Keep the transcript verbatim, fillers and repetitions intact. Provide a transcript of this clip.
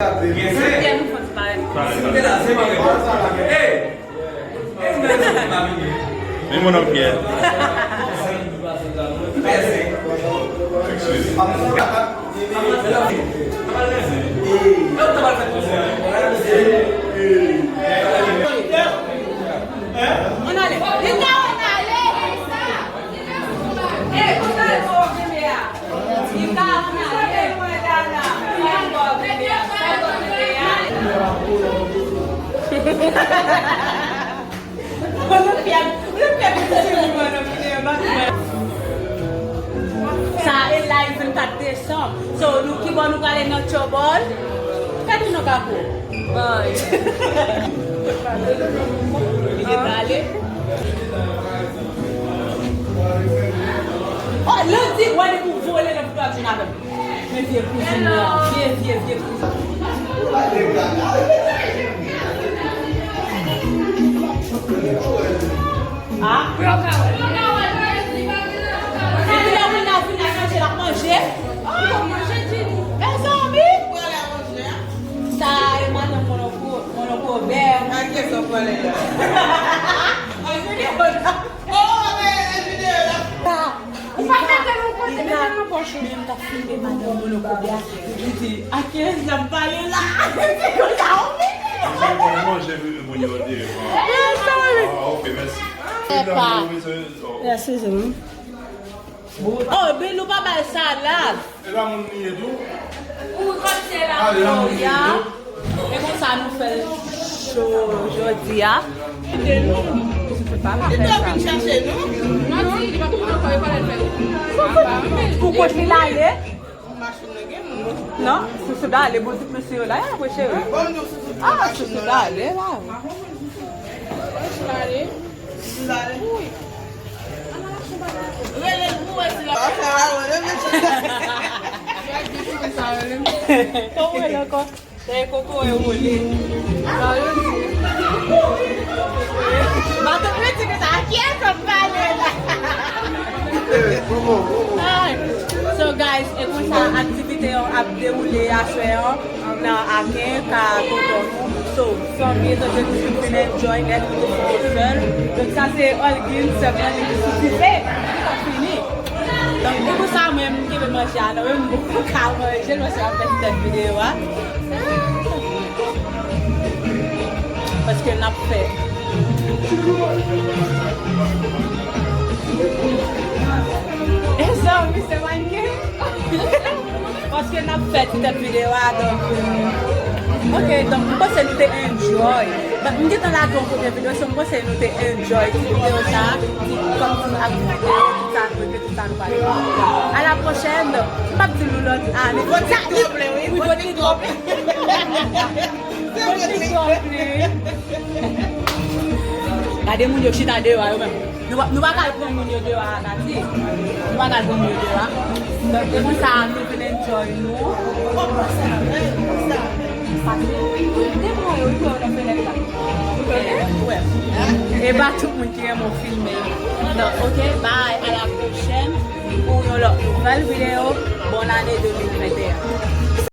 Gen senk. Pierre, nou fò se parèt. Parèt. Si m te la, se mwen menm. Ey! Ey, m gade sa m pa vini. Men moun an Pierre. Excuse. Ann ale. Li ka ann ale. Ey, konsa l bon, bebe a. Li ka ann ale. Sa e live, m pa t desann. So, nou, ki bò nou prale nan tchòbòl? Gade nan kako. Ay. Li gen prale. Oh, Landy, wè li pou vole nan fouto a vin avè m. Men vye kouzin mwen an. Vye, vye, vye kouzin. Ah. Epi lè moun nan vin la manje, l ap manje. Oh, manje di nou. Mezanmi. Sa e madanm Mononko, Mononko Bè. Ak kiyès w ap pale la? An videyo la. Oh, men videyo la. Ou pa mete l yon kote, mete l nan pòch ou. Men m t ap filme madanm Mononko Bè a. Li di, a kiyès l ap pale la? Li di, konsa, ou vini. Mwen manje moun yo deyò. Ah, ok, mèsi. Epa. Mèsi, se bon. Oh, Belou pa bay salad. E pa moun li ye tou? Ou kòm se la. Ah, e pa moun li ye tou? E konsa nou fè cho jodi a. Li pa vin chache nou? Non, li pa pou nou kò, li pa lè fè. Pou kote l ale? Non, sou sou dale, bon, tout mesye yo la, y ap cheri. Ah, sou sou dale la. Rele l pou wè si l ap fè la, rele l. Kòman w rele ankò? Se kokoye w rele. Matant mwen di konsa, a kiyès w ap pale la? Ay. So, guys, e konsa aktivite yo ap dewoule aswè an. Nan Aken, ka tonton nou. So, fanmi, tonton nou fin enjoy nèt, nou te fè sèl. Donk, sa se Olguin, sè mwen, li te sou dife. Li pa fini. Donk, li pou sa, mwen, m kenbe manje a nan men m, m poko ka manje l, paske m ap fè ti tèt videyo a. Paske n ap fè. E sa, misye manke. Paske n ap fè ti tèt videyo a, donk, euh, ok, donk, m panse nou te enjoy. But m gentan lage yon kote videyo, so m panse nou te enjoy ti videyo sa, ti, kòm ti aktivite yo, tout sa nou, tout sa nou pale. A la pwochèn, m p ap di nou lòt ane. Vote Trump, wi, vote Trump. Vote Trump, wi. Gade moun yo chita deyò a yo menm. Nou pa, nou pa ka al pran moun yo deyò a, Nati. Nou pa ka al pran moun yo deyò a. Donk, se konsa nou vin enjoy nou. Pase, de mwen yo, yo nan fenèt la. Wè. E pa tout moun ki renmen w filme. Donk, ok, bye, a la pwochèn pou yon lòt nouvèl videyo. Bòn ane de mil venteyen.